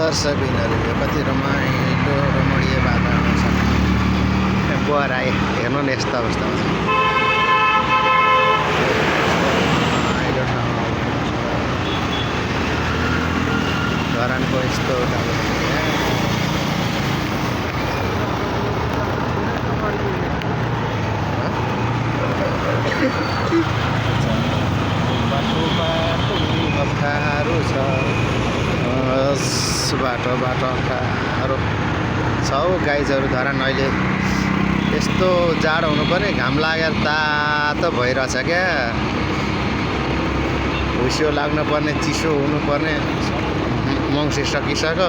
दर्शकबिनहरू कति रमाइलो रमणीय वातावरण छ। बुहार आए हेर्नु न यस्तो अवस्थामा छ। रमाइलो ठाउँ धरानको यस्तो अप्ठ्यारो छ। बाटो अप्ठ्यारो छ हौ गाइजहरू। धरान अहिले यस्तो जाडो हुनुपर्ने, घाम लागेर तातो भइरहेछ क्या। हुस्यो लाग्नुपर्ने, चिसो हुनुपर्ने, मङ्सिर सकिसक्यो,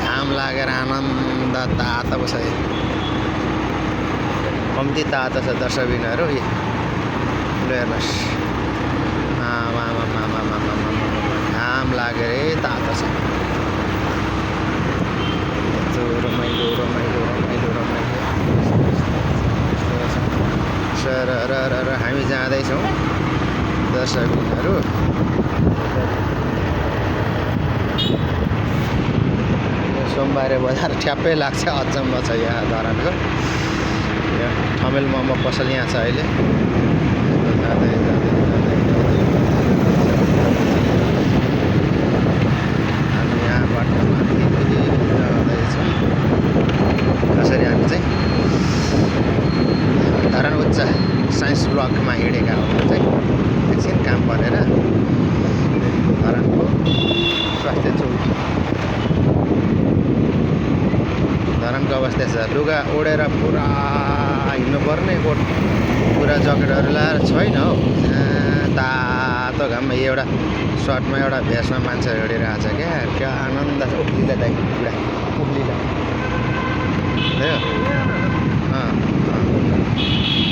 घाम लागेर आनन्द तातो छ। कम्ती तातो छ दर्शकबिनहरू। हेर्नुहोस्, घाम लागेर तातो छ। रमाइलो सर हामी जाँदैछौँ दर्शकबिनहरू। सोमबारे बजार ठ्याप्पै लाग्छ। अचम्म छ यहाँ धरानको। यहाँ ठमेल मोमो पसल यहाँ छ अहिले। जाँदै हामी यहाँबाट माथि जाँदैछौँ। कसरी हामी चाहिँ धरान उच्च साइन्स ब्लकमा हिँडेका हो चाहिँ एकछिन काम परेर धरानको स्वास्थ्य चौकी। धरानको अवस्था छ, लुगा ओढेर पुरा हिँड्नुपर्ने, पुरा ज्याकेटहरू लाएर छैन हौ। तातो घाममा एउटा सर्टमा एउटा भेस्टमा मान्छेहरू हिँडिरहेको छ क्या आनन्द छ। उक्लिला दाइ पुरा उक्लिला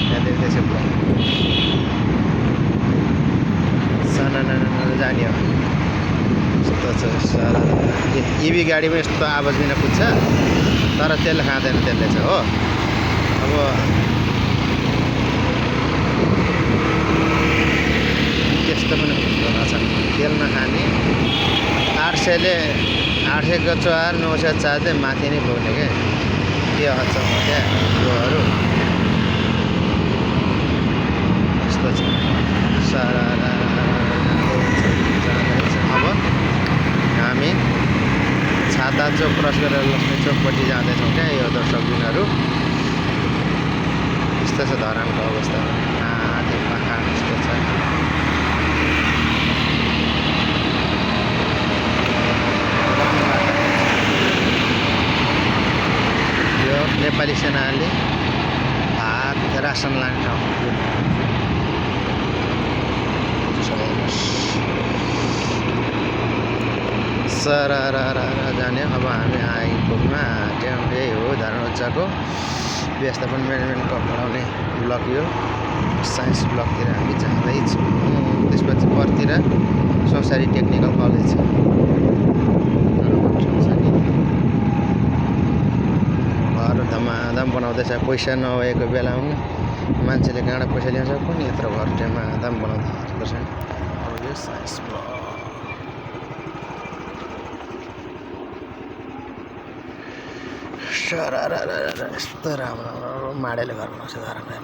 यहाँ देख्दैछ पुरा साना जाने हो। यस्तो छ इभी गाडीमा यस्तो आवाज बिना कुद्छ, तर तेल खाँदैन त्यसले चाहिँ हो। अब त्यस्तो पनि हुँदो रहेछ तेल नखाने। 800को 4 904 चाहिँ माथि नै पुग्ने क्या। के अचम्म क्या योहरू। यस्तो छ सारा। अब हामी छाता चोक क्रस गरेर लक्ष्मी चोकपट्टि जाँदैछौँ क्या यो दर्शकबिनहरू। यस्तो छ धरानको अवस्था। त्यो पाखा यस्तो छ। यो नेपाली सेनाले भात रासन लाने ठाउँ। सर जाने। अब हामी आइपुग्न आँट्यौँ। यही हो धरान उच्चको व्यवस्थापन म्यानेजमेन्ट पढाउने ब्लक यो साइन्स ब्लकतिर हामी जाँदैछौँ। त्यसपछि परतिर चौसारी टेक्निकल कलेज छ। घर धमाधम बनाउँदैछ। पैसा नभएको बेलामा मान्छेले कहाँबाट पैसा ल्याउँछ पनि यत्रो घर धमाधम बनाउँदैछ। अब यो साइन्स ब्लक यस्तो राम्रो माडेल घर बनाउँछ धरानमा।